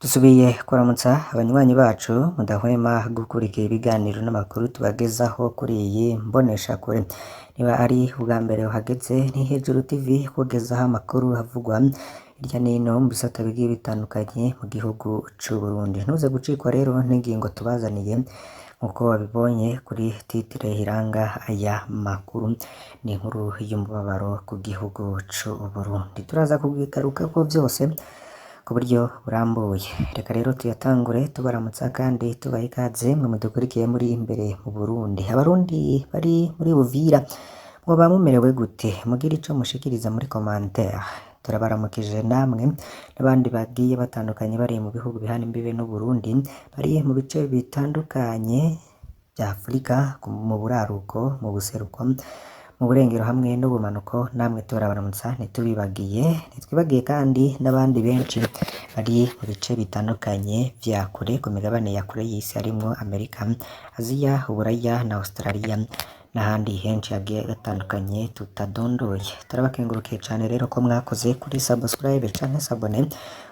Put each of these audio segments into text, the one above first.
Dusubiye kuramutsa abanywanyi bacu mudahwema gukurikira ibiganiro n'amakuru tubagezaho kuri iyi mboneshakure. Niba ari ubwa mbere uhageze, ni Hejuru TV kugezaho amakuru avugwa hirya n'ino mu bisata bigiye bitandukanye mu gihugu c'u Burundi. Ntuze gucikwa rero n'ingingo tubazaniye nkuko wabibonye kuri titre iranga aya makuru, ni inkuru y'umubabaro ku gihugu c'u Burundi. Turaza kubigarukako vyose ku buryo burambuye. Reka rero tuyatangure tubaramutsa kandi tubaha ikaze mwe mudukurikiye muri imbere mu Burundi. Abarundi bari muri Uvira mwoba mumerewe gute? Mugire ico mushikiriza muri commentaire. Turabaramukije namwe n'abandi bagiye batandukanye bari mu bihugu bihana imbibe n'Uburundi, bari mu bice bitandukanye vya Afurika, mu buraruko, mu buseruko, mu burengero hamwe n'ubumanuko, namwe turabaramutsa ntitubibagiye. Ntitwibagiye kandi n'abandi benshi bari mu bice bitandukanye vya kure ku migabane ya kure y'isi harimwo Amerika, Aziya, Uburaya na Australia n'ahandi henshi hagiye hatandukanye tutadondoye. Turabakengurukiye cane rero ko mwakoze kuri subscribe canke s'abonner.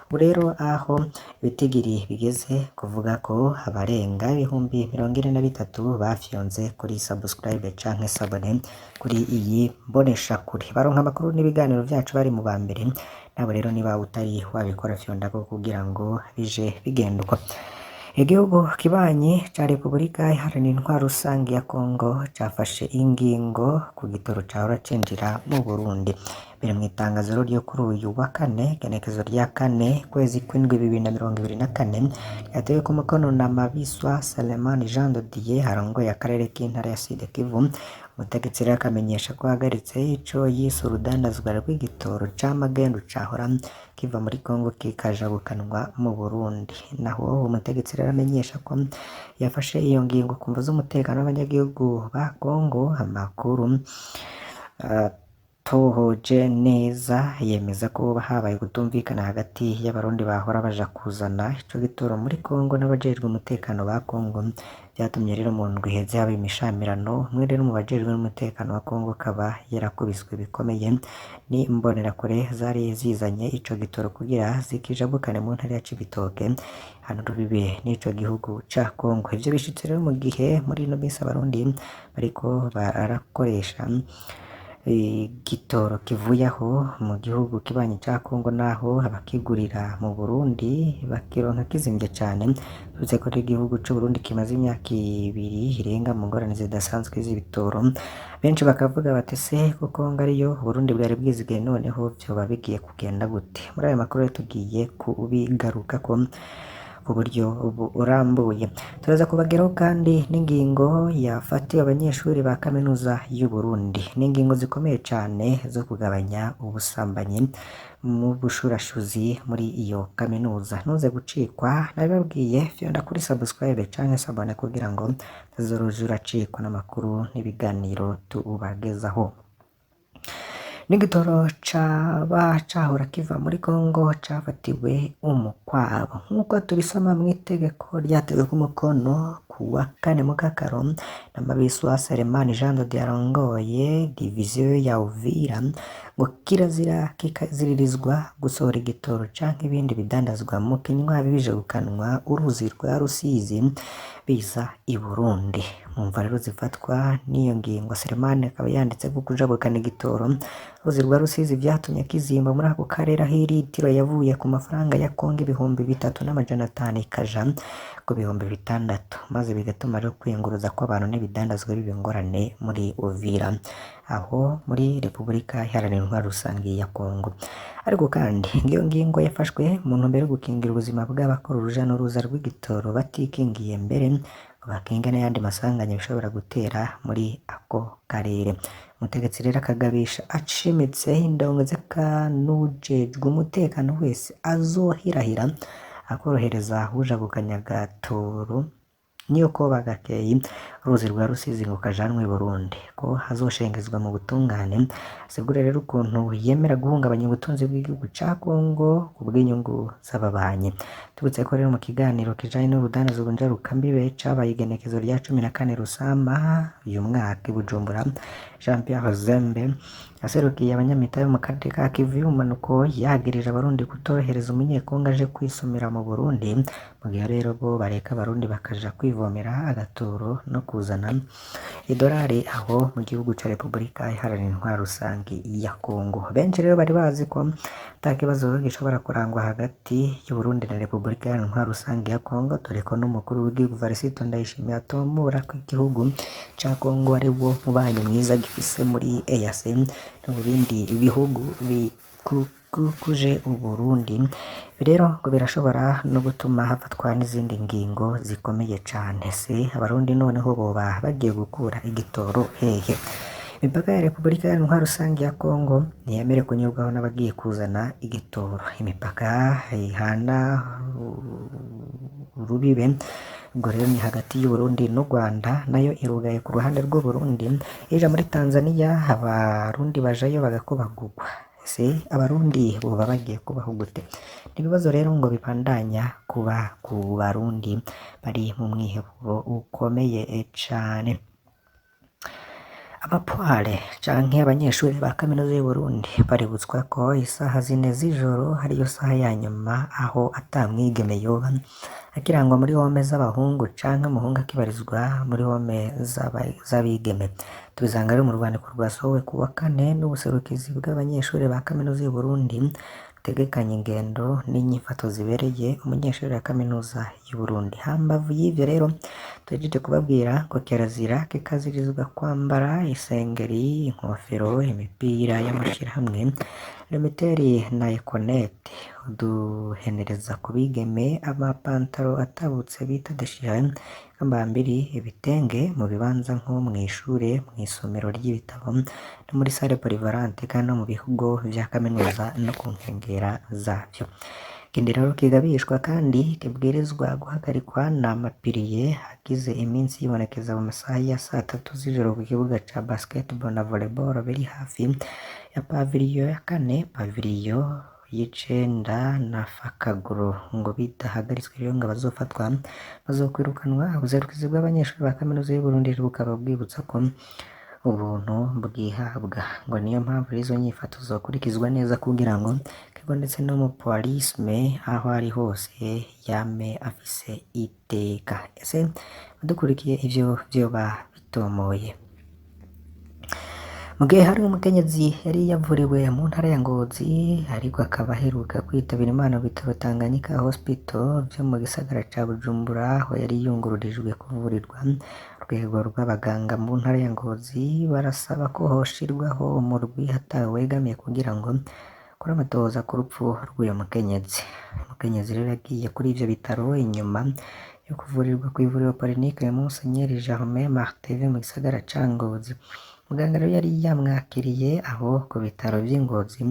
Ubu rero aho ibitigiri bigeze kuvuga ko abarenga 43,000 bafyonze kuri subscribe canke s'abonner kuri iyi mboneshakure. Baronka amakuru n'ibiganiro vyacu bari mu ba mbere. Nawe rero niba utari wabikora, fyondako kugira ngo bije bigenda uko. Igihugu kibanyi ca Repubulika Iharanira Intwaro Rusangi ya Kongo cafashe ingingo ku gitoro cahora cinjira mu Burundi. Biri mw'itangazo ryo kuri uyu wa kane, igenekerezo rya kane, kwezi kw'indwi 2024, ryatewe ku mukono na Mabiswa Selemani Jean de Dieu arongoye akarere k'intara ya Sud Kivu. Umutegetsi rero akamenyesha ko ahagaritse ico yise urudandazwa rw'igitoro c'amagendu cahora kiva muri Kongo kikajabukanwa mu Burundi. Naho umutegetsi rero amenyesha ko yafashe iyo ngingo ku mvo z'umutekano w'abanyagihugu ba Kongo. Amakuru atohoje neza yemeza ko habaye kutumvikana hagati y'Abarundi bahora baja kuzana ico gitoro muri Kongo n'abajejwe umutekano ba Kongo. Vyatumye rero mu ndwi iheze haba imishamirano, umwe rero mu bajejwe n'umutekano wa Kongo akaba yarakubiswe bikomeye ni imbonerakure zari zizanye ico gitoro kugira zikijabukane mu ntara ya Cibitoke hano rubibe n'ico gihugu ca Kongo. Ivyo bishitse rero mu gihe muri ino minsi Abarundi bariko barakoresha igitoro kivuye aho mu gihugu kibanyi ca Kongo, naho abakigurira mu Burundi bakironka kizimvye cane. Uretse ko igihugu c'Uburundi kimaze imyaka 2 irenga mu ngorane zidasanzwe z'ibitoro, benshi bakavuga bati: "Se ko Kongo ariyo Uburundi bwari bwizigiye, noneho vyoba bigiye kugenda gute?" Muri aya makuru rero tugiye kubigarukako ku buryo burambuye. Turaza kubageraho kandi n'ingingo yafatiwe abanyeshuri ba kaminuza y'u Burundi, n'ingingo zikomeye cane zo kugabanya ubusambanyi mu bushurashuzi muri iyo kaminuza. Ntuze gucikwa, nabibabwiye, fyonda kuri subscribe canke s'abonner kugira ngo utazoja uracikwa n'amakuru n'ibiganiro tubagezaho. N'igitoro caba cahora kiva muri Kongo cafatiwe umukwabo, nk'uko tubisoma mw'itegeko ryatewe ku mukono ku wa kane Mukakaro na Mabiswa Selemani Jean de Dieu arongoye diviziyo ya Uvira, ngo kirazira kikaziririzwa gusohora igitoro canke ibindi bidandazwa mu kinywabi bijabukanwa uruzi rwa Rusizi biza i Burundi. Mumva rero zifatwa n'iyo ngingo, Selemani akaba yanditse ko kujabukana igitoro uruzi rwa Rusizi vyatumye kizimba muri ako karere, aho iritiro yavuye ku mafaranga ya Kongo 3,500 ikaja ku 6,000, maze bigatuma rero kwiyunguruza kw'abantu n'ibidandazwa biba ingorane muri Uvira, aho muri Repubulika Iharanira Intwaro Rusangi ya Kongo. Ariko kandi iyo ngingo yafashwe mu ntumbero yo gukingira ubuzima bw'abakora uruja n'uruza rw'igitoro batikingiye, mbere ngo bakinge n'ayandi masanganya bishobora gutera muri ako karere. Umutegetsi rero akagabisha ashimitse indongo z'akanujejwe umutekano wese azohirahira akorohereza ujabukanya agatoro niyo koba gakeyi, Uruzi rwa Rusizi ngo kajanwe i Burundi, ko hazoshengezwa mu butungane. Asigura rero ukuntu yemera guhungabanya ubutunzi bw'igihugu ca Kongo ku bw'inyungu z'ababanyi. Tubutse ko rero mu kiganiro kijanye n'urudandazo njarukambibe cabaye igenekezo rya 14 Rusama uyu mwaka i Bujumbura, Jean Pierre Zembe aserukiye abanyamitahe bo mu karere ka Kivu y'ubumanuko yagirije abarundi kutorohereza umunyekongo aje kwisumira mu Burundi, mu gihe rero bo bareka abarundi bakaja kwivomera agatoro no kuzana idolari aho mu gihugu ca Repubulika Iharanira Intwaro Rusangi ya Kongo. Benshi rero bari bazi ko ata kibazo gishobora kurangwa hagati y'Uburundi na Repubulika Iharanira Intwaro Rusangi ya Kongo, dore ko n'umukuru w'igihugu Varisito Ndayishimiye atomora ko igihugu ca Kongo ari wo mubanyi mwiza gifise muri EAC no mu bindi bihugu bikikuje Uburundi. Ibi rero ngo birashobora no gutuma hafatwa n'izindi ngingo zikomeye cane. Se abarundi noneho boba bagiye gukura igitoro hehe? Imipaka ya Repubulika Iharanira Intwaro Rusangi ya Kongo ntiyemere kunyurwaho n'abagiye kuzana igitoro. Imipaka ihana urubibe ubwo rero ni hagati y'Uburundi n'u Rwanda, nayo irugaye ku ruhande rw'Uburundi. Ija muri Tanzania abarundi bajayo bagakubagugwa. Ese abarundi boba bagiye kubaho gute? Ni ibibazo rero ngo bibandanya kuba ku barundi bari mu mwiheburo ukomeye cane. Abapware canke abanyeshuri ba kaminuza y'Uburundi baributswa ko isaha 4 z'ijoro ariyo saha ya nyuma aho ata mwigeme yoba akirangwa muri home z'abahungu canke umuhungu akibarizwa muri home z'abigeme. Tubisanga rero mu rwandiko rwasohowe ku wa kane n'ubuserukizi bw'abanyeshuri ba kaminuza y'Uburundi butegekanya ingendo n'inyifato zibereye umunyeshuri wa kaminuza y'Uburundi. Hambavu y'ivyo rero tuhejeje kubabwira ko kirazira kikazirizwa kwambara isengeri, inkofero, imipira y'amashirahamwe, Lumitel na Econet, uduhenereza ku bigeme, amapantaro atabutse bita déchiré, ikambambiri, ibitenge mu bibanza nko mw'ishure, mw'isomero ry'ibitabo no muri salle polyvalente kandi no mu bigo vya kaminuza no ku nkengera zavyo. Ikindi rero kigabishwa kandi kibwirizwa guhagarikwa ni amapiriye agize iminsi yibonekeza mu masaha ya 3:00 z'ijoro ku kibuga ca basketball na volleyball biri hafi ya paviliyo ya kane, paviliyo y'icenda na Fakaguru. Ngo bidahagaritswe rero ngo abazofatwa bazokwirukanwa. Ubuserukizi bw'abanyeshuri ba kaminuza y'Uburundi bukaba bwibutsa ko ubuntu bwihabwa, ngo niyo mpamvu rero izo nyifato zokurikizwa neza kugira ngo ikigo ndetse n'umupolisme aho ari hose yame afise iteka. Ese badukurikiye ivyo vyoba bitomoye? Mu gihe hari umukenyezi yari yavuriwe mu ntara ya Ngozi ariko akaba aheruka kwitabira Imana mu bitaro Tanganyika Hospital vyo mu gisagara ca Bujumbura aho yari yungururijwe kuvurirwa, urwego rw'abaganga mu ntara ya Ngozi barasaba ko hoshirwaho umurwi atawe wegamiye kugira ngo ukore amatohoza ku rupfu rw'uyo mukenyezi. Umukenyezi rero yagiye kuri ivyo bitaro inyuma yo kuvurirwa kw'ivuriro Polyclinique Monseigneur Germain Marteve mu gisagara ca Ngozi. Muganga rero yari yamwakiriye aho ku bitaro vy'i Ngozi,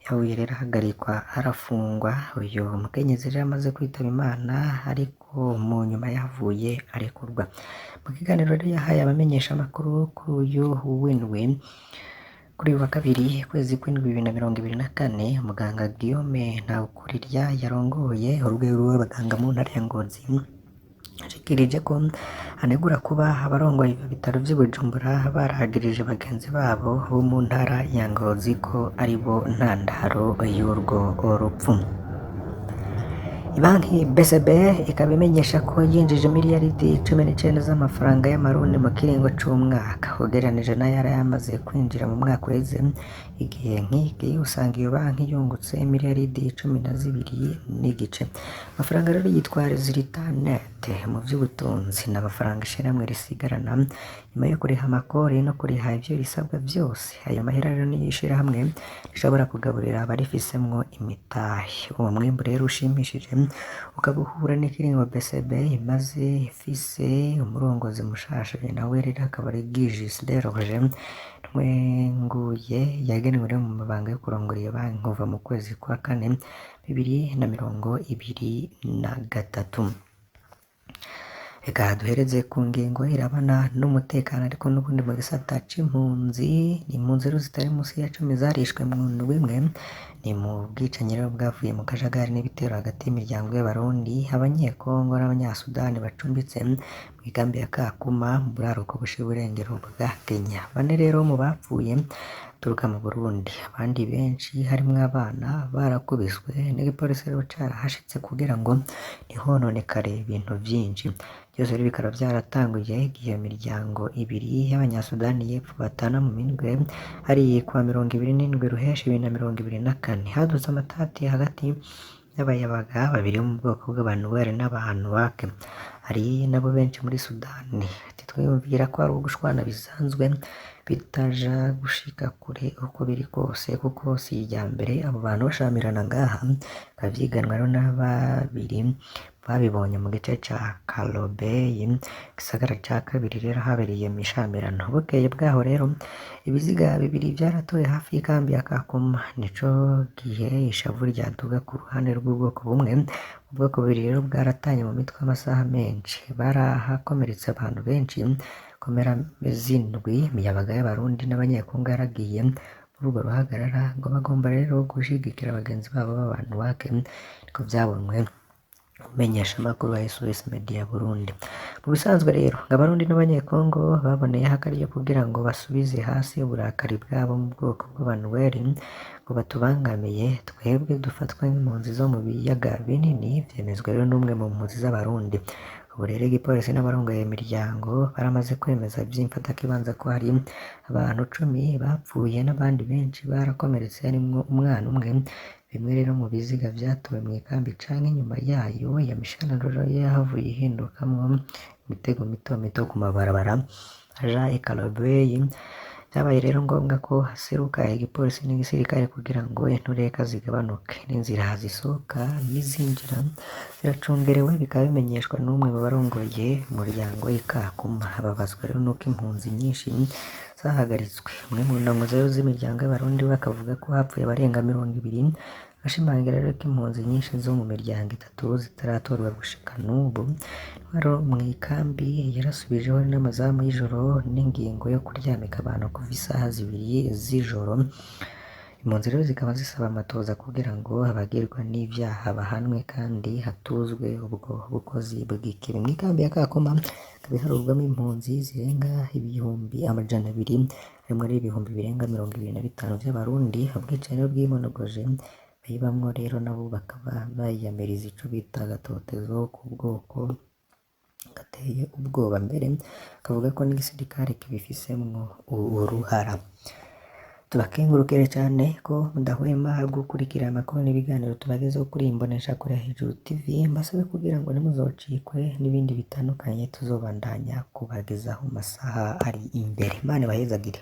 yahuye rero ahagarikwa arafungwa. Uyu mukenyezi rero amaze kwitaba Imana ariko mu nyuma yahavuye arekurwa. Mu kiganiro rero yahaye abamenyeshamakuru kuri uyu w'indwi, kuri uyu wa kabiri ukwezi kw'indwi 2024, muganga Guillaume Ntawukurirya yarongoye urwego rw'abaganga mu ntara ya Ngozi yashikirije ko anegura kuba abarongoye ivyo bitaro vy'i Bujumbura baragirije bagenzi babo bo mu ntara ya Ngozi ko aribo ntandaro y'urwo rupfu. Ibanki BCB ikaba imenyesha ko yinjije miliyaridi 19 z'amafaranga y'amarundi mu kiringo c'umwaka, ugereranije n'ayari yamaze kwinjira mu mwaka uheze. Igihe nk'iki usanga iyo banki yungutse miliyaridi 12.5. Amafaranga rero yitwa résultat net mu vy'ubutunzi, ni amafaranga ishirahamwe risigarana nyuma yo kuriha amakori no kuriha ivyo risabwa vyose. Ayo mahera rero niyo ishirahamwe rishobora kugaburira abarifisemwo imitahe. Uwo mwimbu rero ushimishije ukaba uhura n'ikiringo BCB imaze ifise umurongozi mushasha, nawe rero akaba ari Guy Gilles Roger Ntwenguye, yagenwe rero mu mabanga yo kurongora iyo banki kuva mu kwezi kwa kane 2023. Reka duhereze ku ngingo irabana n'umutekano ariko n'ubundi mu gisata c'impunzi, ni impunzi rero zitari munsi ya 10 zarishwe mu ndwi imwe, ni mu bwicanyi rero bwavuye mu kajagari n'ibitero hagati y'imiryango y'Abarundi, Abanyekongo n'Abanyasudani bacumbitse mw'ikambi ya Kakuma mu buraruko bushira uburengero bwa Kenya. Bane rero mu bapfuye baturuka mu Burundi, abandi benshi harimwo abana barakubiswe n'igipolisi rero carahashitse kugira ngo ntihononekare ibintu vyinshi. Vyose rero bikaba vyaratanguye igihe iyo miryango ibiri y'Abanyasudani y'Epfo batana mu mindwe hari kuwa 27 Ruheshi 2024. Hadutse amatati hagati y'abayabaga babiri bo mu bwoko bw'Abanuweri n'Abahanuwake, hari nabo benshi muri Sudani. Ati twiyumvira ko ari ugushwana bisanzwe bitaja gushika kure uko biri kose, kuko si irya mbere abo bantu bashamirana ngaha, bikaba vyiganwa rero na babiri babibonye mu gice ca Kalobeyi, igisagara ca kabiri rero habereye imishamirano. Bukeye bwaho rero ibiziga bibiri vyaratowe hafi y'ikambi ya Kakuma, nico gihe ishavu ryaduga ku ruhande rw'ubwoko bumwe. Ubwoko bubiri rero bwaratanye mu mitwe amasaha menshi, barahakomeretse abantu benshi. Ku mpera z'indwi imiyabaga y'Abarundi n'Abanyekongo yaragiye muri urwo ruhagarara ngo bagomba rero gushigikira bagenzi babo b'Abanuwake, niko vyabonywe umumenyeshamakuru wa SOS Media Burundi. Mu bisanzwe rero ngo Abarundi n'Abanyekongo baboneyeho akaryo kugira ngo basubize hasi uburakari bwabo mu bwoko bw'Abanuweri ngo batubangamiye, twebwe dufatwa nk'impunzi zo mu biyaga binini, vyemezwa rero n'umwe mu mpunzi z'Abarundi. Ubu rero igipolisi n'abarongoye imiryango baramaze kwemeza vy'imfatakibanza ko hari abantu 10 bapfuye n'abandi benshi barakomeretse harimwo umwana umwe. Bimwe rero mu biziga vyatowe mw'ikambi canke inyuma yayo, iyo mishanano yahavuye ihindukamwo imitego mito mito ku mabarabara aja i Kalobeyi. Vyabaye rero ngombwa ko haseruka igipolisi n'igisirikare kugira ngo intureka zigabanuke, n'inzira zisohoka n'izinjira ziracungerewe, bikaba bimenyeshwa n'umwe mu barongoye umuryango w'i Kakuma. Babazwa rero nuko impunzi nyinshi zahagaritswe. Umwe mu ndongozi rero z'imiryango y'Abarundi we akavuga ko hapfuye abarenga 20, ashimangira rero ko impunzi nyinshi zo mu miryango itatu zitaratorwa gushika n'ubu. Intwaro mw'ikambi yarasubijeho n'amazamu y'ijoro n'ingingo yo kuryamika abantu kuva isaha 2 z'ijoro. Impunzi rero zikaba zisaba amatoza kugira ngo abagirwa n'ivyaha bahanwe kandi hatuzwe ubwo bukozi bw'ikibi. Mw'ikambi ya Kakuma ikaba iharurwamwo impunzi zirenga 200,000, harimwo rero ibihumbi birenga 25 vy'Abarundi. Ubwicanyi rero bwimonogoje bayibamwo rero nabo bakaba bayiyamiriza ico bita agatotezo k'ubwoko gateye ubwoba, mbere bakavuga ko n'igisirikare kibifisemwo uruhara. Tubakengurukire cane ko mudahwema gukurikira amakuru n'ibiganiro tubagezaho kuri iyi mboneshakure ya Hejuru TV, mbasabe kugira ngo ntimuzocikwe n'ibindi bitandukanye tuzobandanya kubagezaho mu masaha ari imbere. Imana ibahezagire.